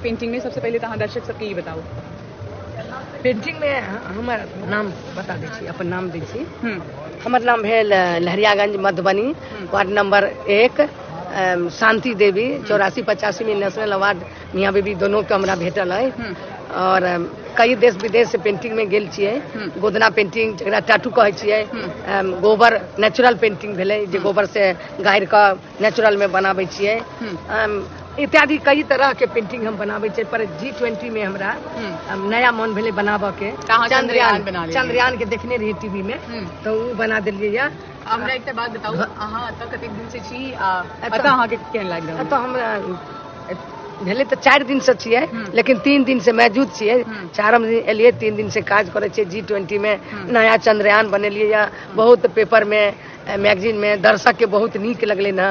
Painting में? सबसे पहिले तऽ अहाँ दर्शक सबके ई बताउ। पेंटिंग में हमर नाम बता दै छी, अपन नाम दै छी। हमर नाम भेल लहरियागंज, मधुबनी, वार्ड नंबर 1, शांति देवी। 84-85 में नेशनल अवार्ड मियाँ बीबी दोनों के हमरा भेटल है। और कई देश विदेश से पेंटिंग में गेल छियै। गोदना पेंटिंग, जकरा टैटू कहै छियै, गोबर नेचुरल पेंटिंग भेलै, जे गोबर से गाड़ि कऽ नेचुरल में बनाबै छियै, इत्यादि कई तरह के पेंटिंग हम बनाबै छियै। पर G20 में हमरा नया मन भेलै बनाबऽ के। तऽ अहाँ चंद्रयान बना लेलियै। चंद्रयान के देखने रहियै टीवी में, तऽ ओ बना देलियै। या हमरा एकटा बात बताउ, अहाँ एतऽ कतेक दिन से छी आ एतऽ अहाँके केहन लागि रहल? एतऽ हमरा भेलै तऽ 4 दिन से छियै, लेकिन 3 दिन से मौजूद छियै। 4 दिन एलियै, 3 दिन से काज करै छियै। G20 में नया चंद्रयान बनेलियै या बहुत पेपर में, मैगजीन में दर्शक के बहुत नीक लगलै ने।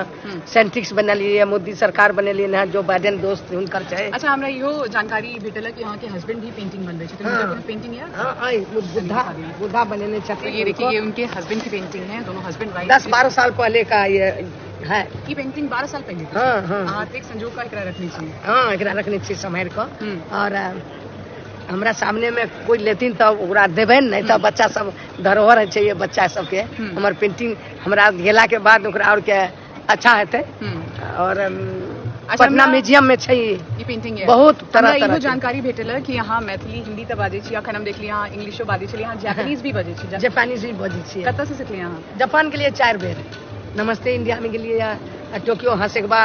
साइंटिस्ट बनेलियै, मोदी सरकार बनेलियै ने, जो बाइडेन दोस्त हुनकर छै। अच्छा, हमरा इहो जानकारी भेटल कि अहाँके हस्बैंड भी पेंटिंग बनबै छथिन। हाँ। हुनकर कोनो पेंटिंग है? हाँ, आई बुद्धा, बुद्धा बनेने छथिन। तो ये देखिए, ये उनके हस्बैंड की पेंटिंग है, दोनों हस्बैंड वाइफ। 10-12 साल पहले का ये है। ई पेंटिंग 12 साल पहले की? हाँ, हाँ। अहाँ एतेक संजोग का एकरा रखने छी? हाँ, एकरा रखने छी सम्हारि कऽ। और हमरा सामने में कोई लेथिन तऽ ओकरा देबनि, नहि तऽ बच्चा सब धरोहर होइ छै ये बच्चा सबके। हमर पेंटिंग हमरा गेला के बाद ओकरा और के अच्छा हेतै। और अच्छा, पटना म्यूजियम में छै ई पेंटिंग है। बहुत तरह हमरा तरह इहो के। जानकारी भेटल है कि अहाँ मैथिली, हिंदी तऽ बाजै छी, अखन हम देखली अहाँ इंग्लिशो बाजै छलियै, अहाँ जापानीज भी बाजै छी। जापानीज भी बजै छियै। कतऽ से सिखलियै अहाँ? जापान के लिए 4 बेर नमस्ते इंडिया में गेलियै या टोक्यो हसकबा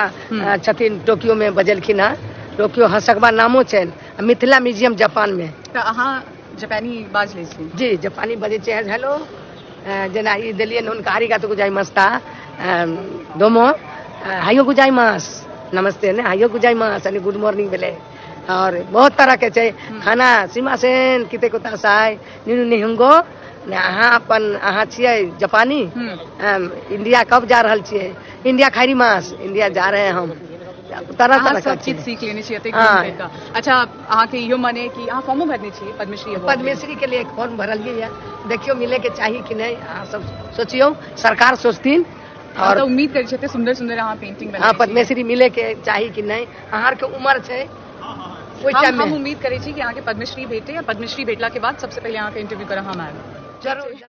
छथिन, टोक्यो में बजेलखिन हँ, टोक्यो हसकबा नामो छनि, आ मिथिला म्यूजियम जापान में। तऽ अहाँ जापानी बाज लै छी? जी, जापानी बजै छियै। हेलो, जेना ई देलियनि हुनका, आरिगातो गोजाइमास्ता, दोमो हाइयो गोजाइमास, नमस्ते ने हाइयो गोजाइमास, यानी गुड मॉर्निंग भेलै। और बहुत तरह के छै। खाना सीमा सेन किते कोता साय नीनू निहंगो ने, अहाँ अपन अहाँ छियै जापानी, इंडिया कब जा रहल छियै? इंडिया खारी मास, इंडिया जा रहे हैं हम। तरह अहाँ तरह सब के चीज छै। सीख लेने छी एतेक हाँ। दिन तक। अच्छा, अहाँके इहो मने कि अहाँ फॉर्मो भरने छी पद्मश्री अवार्ड? पद्मश्री के लिए फॉर्म भरलियै या, देखियौ मिले के चाही कि नहि। अहाँ सब सोचियौ, सरकार सोचथिन। और और तऽ उम्मीद करै छी, एते सुंदर सुंदर अहाँ पेंटिंग हाँ, बनेने छी। पद्मश्री मिले के चाही कि नहि। अहाँ के उम्र छै ओहि हम टाइम हम में उम्मीद करै छी कि अहाँके पद्मश्री भेटे, आ पद्मश्री भेटला के बाद सबसे पहिले अहाँके इंटरव्यू करऽ हम आयब। जरूर।